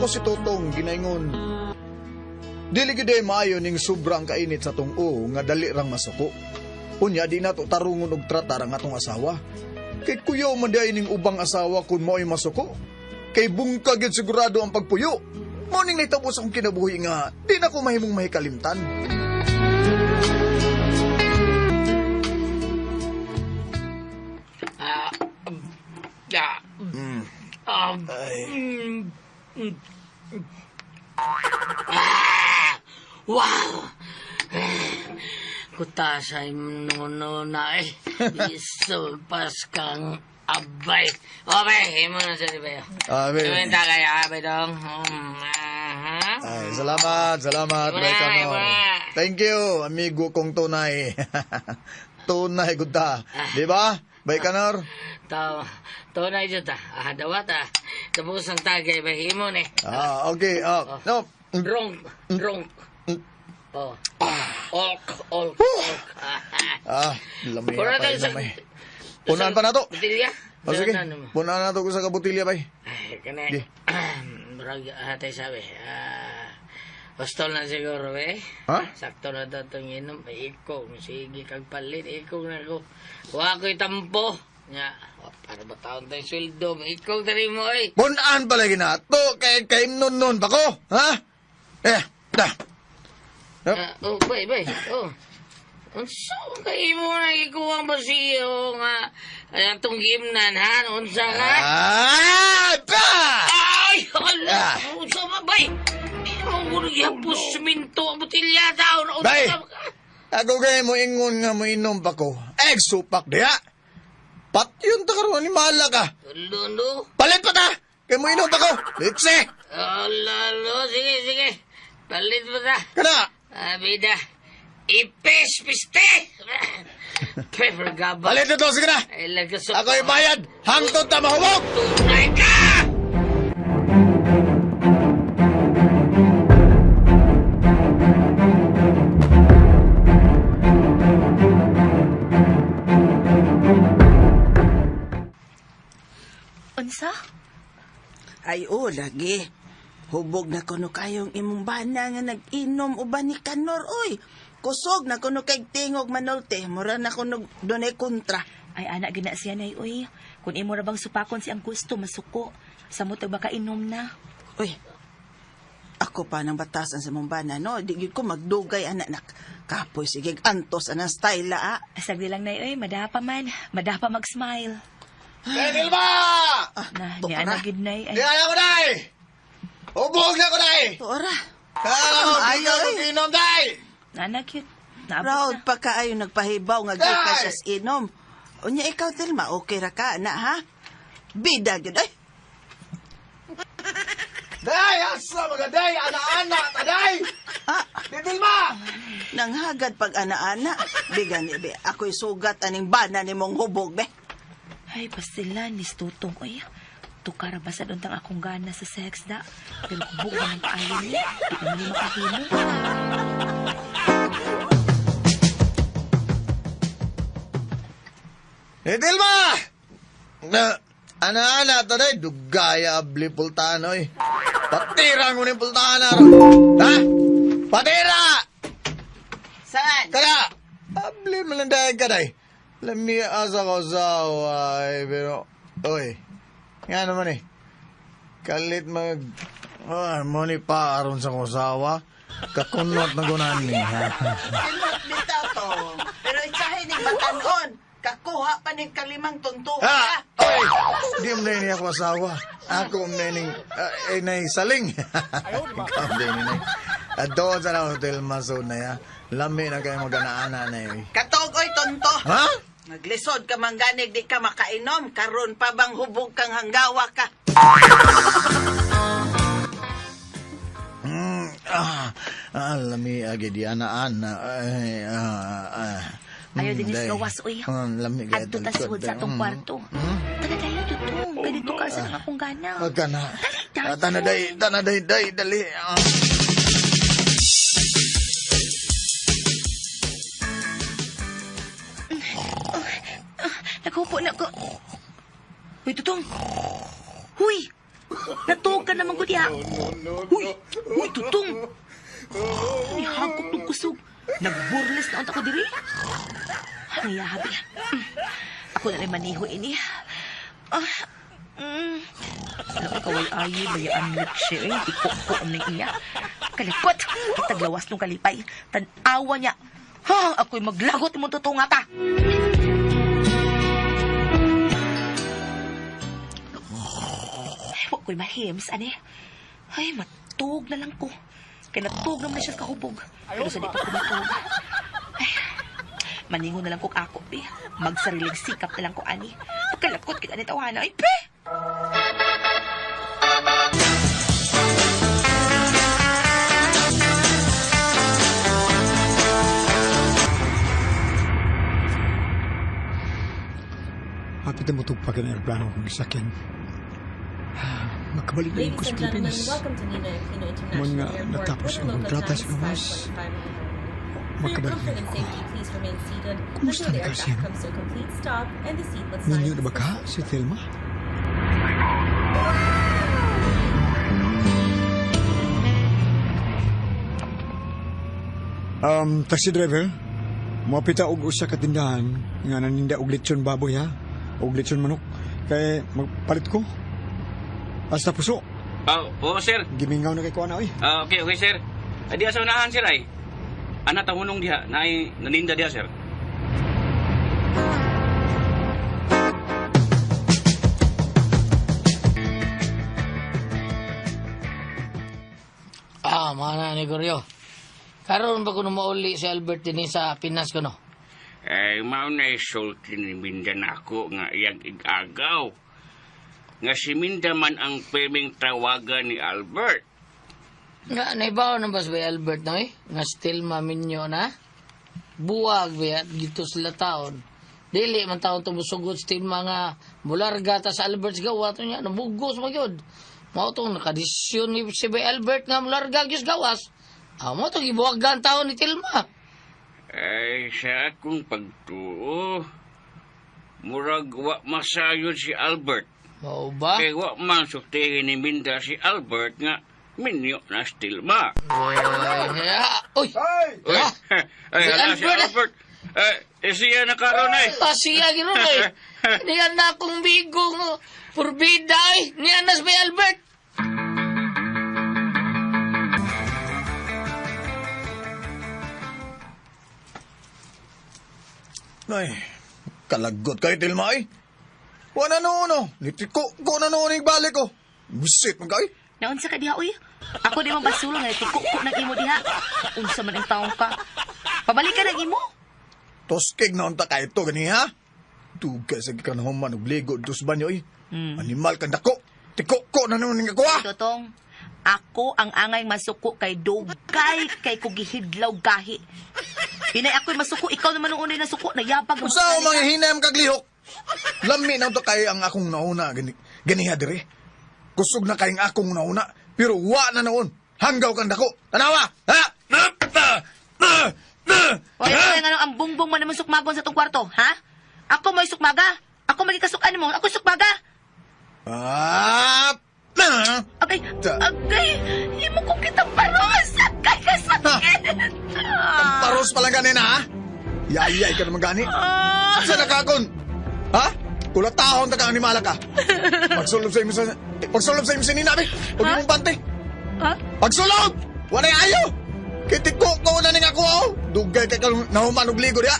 Nako si Totong ginaingon. Dili gyud ay maayo ning sobrang kainit sa tong-o nga dali rang masuko. Unya di nato tarungon og tratar ang atong asawa. Kay kuyaw man di ning ubang asawa kun mo'y masuko. Kay bungka gyud sigurado ang pagpuyo. Mao ning nahitabo sa akong kinabuhi nga di na ko mahimong mahikalimtan. Ay. Wow! Kutasay nuno na eh. Isulpas kang abay. Okay, imo na sa libayo. Abe. Imo yung tagay, abay dong. Aha. Ay, salamat, salamat, Wala, Ray Canor. wala. Thank you, amigo kong tunay. Tunay gud ta. Di ba? Bay Canor? To, to na ito ta. Ah, dawat ah. Tapos ang tagay ba imo ni. Ah, okay. Ah, no. Wrong, wrong. Oh. Olk, olk, olk. Ah, lamay Puna na tayo tayo sa- lamay. Punan pa na to. Botilya? Oh, sige. Ano mo? Punan na to ko sa kabutilya, bay. Ay, kani. Di. Murag atay sabi. Hostol na siguro eh. Ha? Sakto na to itong inom. Ay, ikaw, sige kag palit. Ikaw na ko. Wa ko'y tampo. Nga, wa, para ba taon tayo sweldo? Ikaw dali mo eh. Punan pala ginato. Kay kay nun nun pa ko. Ha? Eh, da. Yep. Ah, oh, bay, bay. Oh. Unsa kay mo na ikuha ang basiyo nga ay, atong gimnan ha? Unsa ka? Ah, ba! Ay, ala! Ah. Unsa ba, bay? Imo ko gihapos siminto ang botilya taon. Unsa Bay! ka? Ako kay mo ingon nga mo inom pa ko. Eh, supak diha. Patyon ta karon ni mala ka. Lundo. Palit pa ta. Kay mo inom pa ko. Litse. Ala, lo. Sige, sige. Palit mo ta. Kana. Ah, bida. Ipis, piste! Pepper gaba. Palit na to sige na. Ay, lagasok. Ako ibayad. Hangtod ta mahubog. Tunay ka! Unsa? Ay, o, lagi. Hubog na kuno kayong imong bana nga nag-inom uban ni Kanor, oy. Kusog na kuno kay tingog manolte, mura na kuno dunay kontra. Ay ana gina siya nay uy. Kung imo ra bang supakon si ang gusto masuko. Samot og baka inom na. Uy, ako pa ng batasan sa mong bana, no? Di gyud ko magdugay, anak nak. Kapoy, sige, antos, anang style, ah. Sagdi lang nay uy, madapa man, madapa mag-smile. Eh, Nilma! Na to ni ana ra. gid nay ay. Di ala ko day. Hubog na ko day. Ora, Kala ko Ayaw, ko eh. inom day. Ana cute. Naabot proud na. pa kaayo nagpahibaw nga gikan Ay! siya sa inom. Unya ikaw, Tilma, okay ra ka, na, ha? Bida gyud, ay. Day, asa mga day, ana-ana ta day. Ah, Di Dilma! nanghagad pag ana-ana. Bigan, be, ako'y sugat aning bana ni mong hubog, be. Ay pastilan ni Tutong uy. Tukara ba sa untang akong gana sa sex da. Pero hubog naman kaayo ni. Di naman ni makahimo. Di Dilma! Na, ana-ana ta day, dugaya abli pultahan oy. Patira ko ni pultahan aron. Ha? Patira! Saan? Kada! Abli man lang dahil ka day. Lami asa ko sa ay, pero, oy, nga naman eh. Kalit mag, oh, mo ni pa aron sa kusawa. Kakunot na gunan ni. Ha? Sinot bitaw to. Pero isahin ni batanon. Kakuha pa ni kalimang tuntuhan. Ah! Oy! Di mo na ini ako asawa. Ako mo na ining, eh, nay saling. Ikaw mo na ini. At doon sa na hotel maso na ya. Lami na kayo magana-ana na eh. Katog oy tonto. Ha? Naglisod ka mangganig di ka makainom. Karon pa bang hubog kang hanggawa ka? Ah, ah, lami agi di ana-ana. Ay, ah, ah. Ayaw din day. gawas uy. Lami kay Adto ta sud sa atong kwarto. Taga dayo tutong. Ganito ka sa akong gana. Wag ka na. Dali, dali. Ah, tanaday, tanaday, day, dali. Ah. Naghupo na ko. Uy, Tutong! Huy! Natuog ka naman ko diha. Uy, uy, tutong. Nihagok ng kusog. Nagburles na unta ko diri. Ang yahabi. Ako na lang maniho ini. Ah, mm. Sa kaway ayo, bayaan look siya eh. Iko-ko ang nang iya. Kalikot! Taglawas nung kalipay. Tanawa niya. Ha, ako'y maglagot mo totoo nga ka. Ay, wa ko'y mahims, ani. Ay, matug na lang ko. Kaya natug naman na siya sa kahubog. Pero sa di pa ko matug. Ay, maningo na lang ko ako, be. Magsariling sikap na lang ko, ani. Pagkalakot kita ni tawana, ay, pe! Hapit na mutugpag ang aeroplano kong isakyan. Makabalik na yun ko Ladies sa and gentlemen, Pilipinas. welcome to Ninoy Aquino Mon International nga Airport. natapos Where ang the local kontrata time sa is gawas. 5:25 in the morning. For your Makabalik comfort na and ko. safety, please remain seated Kumusta until the na ka aircraft siya? comes to a complete stop and the seatbelt sign Ninyo is na ba ka si Thelma? Taxi driver, muapita og usa ka tindahan nga naninda og lechon baboy ha, og lechon manok. Kay magpalit ko. Hasta puso. Oh, oo, sir. Gimingaw na kay kuana oy. Ah, okay, okay, sir. Ay, diha sa unahan, sir, ay. Ana, tahunong diha. Naay, naninda diha, sir. Ah, mga na ni Goryo. Karon ba kuno mauli si Albert dinhi sa Pinas kuno? Ay, mao na isulti ni Minda nako nga iyang igagaw. Nga si Minda man ang pirming tawagan ni Albert. Nga naibaw na ba si Albert no eh? Nga still maminyo na? Buwag ba gito sila taon. Dili man taon tumusugot still mga mularga ta sa Albert's gawa to niya nabugos magyud. Mao tong nakadesisyon ni si Bay Albert nga mularga gyud sa gawas. Ah, mo tong gibuwagan taon ni Tilma. Ay, sa akong pagtuo, murag wa masayod si Albert. Mao ba? Kay wa man sultihin ni Minda si Albert nga minyo na stilma. Uy, uy. Uy, Ah! ay, Si hala, si Albert. Albert. Ay, eh, siya na karon ay. Pasiya gano'n eh. Niyan na akong bigong purbida eh. Niyan na si Bay Albert. Ay, kalagot kayo, Tilma, ay. Wala na no, Nitiko ko na noon yung balik ko. Busit man kayo. Naunsa ka diha, uy. Ako di man basulo nga tiko ko ng imo diha. Unsa man ang taong ka. Pabalik ka ng imo. Toskig na unta kayo to, gani ha? Dugay sa gikan human og ligo dos banyo, ay. Animal kang dako. Tiko ko na noon yung ako, ha? Totong, ako ang angay masuko kay dugay kay kugihidlaw gahi. Inay ako'y masuko, ikaw naman ang unay nasuko, nayabag. Unsa ang mga hinam kaglihok? Lami na unta kayo ang akong nauna, gani, ganiha dire. Kusog na kayong akong nauna, pero wa na noon. Hanggaw kang dako. Tanawa! Ha? Oy, ay, nga ang bungbong man naman sukmagon sa tong kwarto, ha? Ako may sukmaga. Ako magikasukan mo. Ako sukmaga. Ah! Ah! Agay, agay, imo ko kitang paros. Agay, kasakit. Paros pa lang ganina, ha? Yayay ka naman gani. Ah. Sa nakakon? Ha? Kulatahon ta ka animala ka. Pagsulob sa imo sa pagsulob sa imo sa nina, be. Huwag mong pante. Ha? Pagsulob! Walay ayo! Kitiko ko na ning ako, oh. Dugay kay kang nahuman og ligo diha.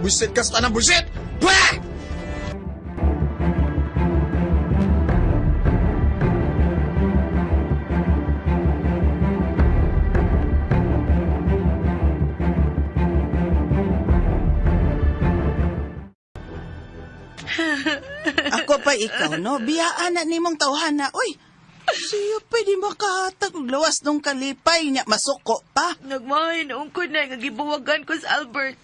Busit ka sa tanang busit! Pwah! Ako pa ikaw, no? Biyaan na nimong tawhana. Uy, siya pwede makahatag og lawas nung kalipay niya. Masuko pa. Nagmahay noong ko na nga gibuwagan ko sa Albert.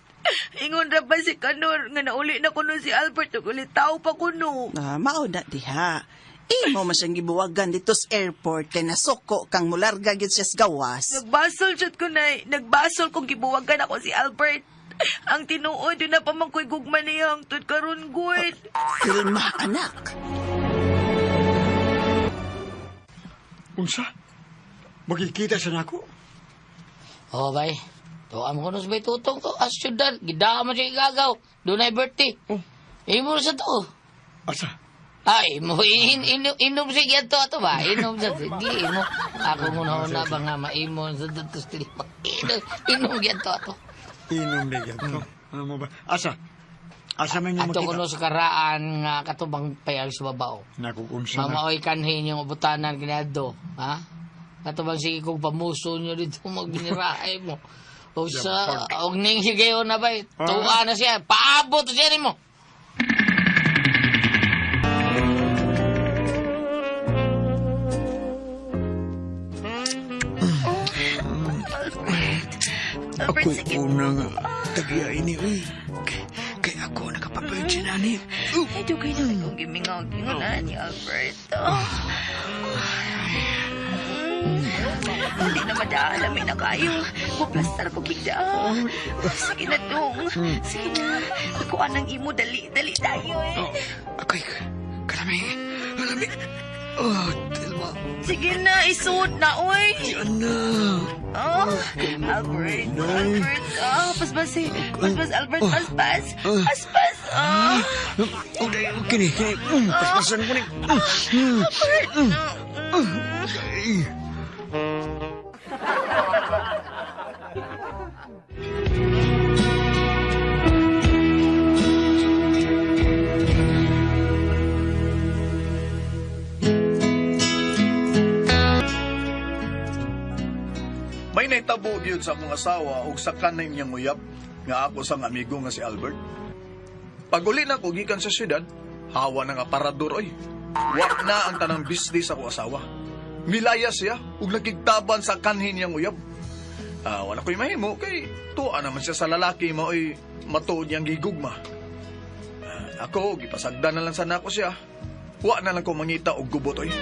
Ingon ra ba si Kanor nga nauli na kuno si Albert ug ulit tao pa kuno. Ah, mao na diha. Imo man siyang gibuwagan dito sa airport kay nasuko kang mularga gyud siya sa gawas. Nagbasol jud ko nay, nagbasol kung gibuwagan ako si Albert. Ang tinuod yun na pa man ko'y gugma niya ang tud karon gud. Tilma, anak. Unsa? Magkikita sa nako? Oh, bay. Tuwa mo kuno sa bay tutong ko. As syudad, gidaa mo siya igagaw. Dunay birthday. Oh. Imo sa to. Asa? Ay, mo inom siya ato ato ba? Inom sa di imo. Ako muna una ba nga maimo sa dato still. Inom inom gyud to ato. Inom na yan. Ano mo ba? Asa? Asa man yung Ato makita? kuno sa karaan nga katubang payag sa babaw. Naku, unsa na. Mamaoy kanhin yung ubutanan kiniadto, ha? Katubang sige kong pamuso nyo dito magbinirahay mo. O sa, og ning higayon na bay, tuwa na siya, paabot siya nimo. Albert, Ako'y sige. una nga. Tagiya ini, uy. Kay ako nakapapayod ani. Ay, dugay na kong gimingaw. Gingon na ni Albert. Oh. Hindi na madala, may na kayo. Maplastar ko gida. Sige na, dong. Sige na. Ikuha ng imo. Dali, dali tayo eh. Ako'y, kalami. Kalami. Oh, Tilma. Sige na, isuot na, oy. Yan na. Oh, Albert, Albert. Oh, paspas eh. Paspas, Albert, paspas. Paspas, oh. Oh, dahil, kini, kini. Paspasan ko ni. Albert. Ay. May naitabo gyud sa akong asawa ug sa kanay niyang uyab nga ako sang amigo nga si Albert. Pag uli na ko gikan sa syudad, hawa na nga parador oy. Wa na ang tanang business ako asawa. Milaya siya ug nagkigtaban sa kanhin niyang uyab. Ah, wala ko'y mahimo kay tuwa naman siya sa lalaki maoy matuod niyang gigugma. Ah, ako gipasagdan na lang sana ako siya. Wa na lang ko mangita og gubot oy.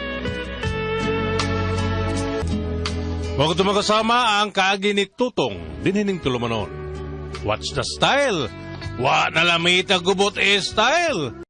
Huwag ito magkasama ang kaagi ni Tutong, dinhining tulumanon. What's the style? Wa na lamit ang gubot e style.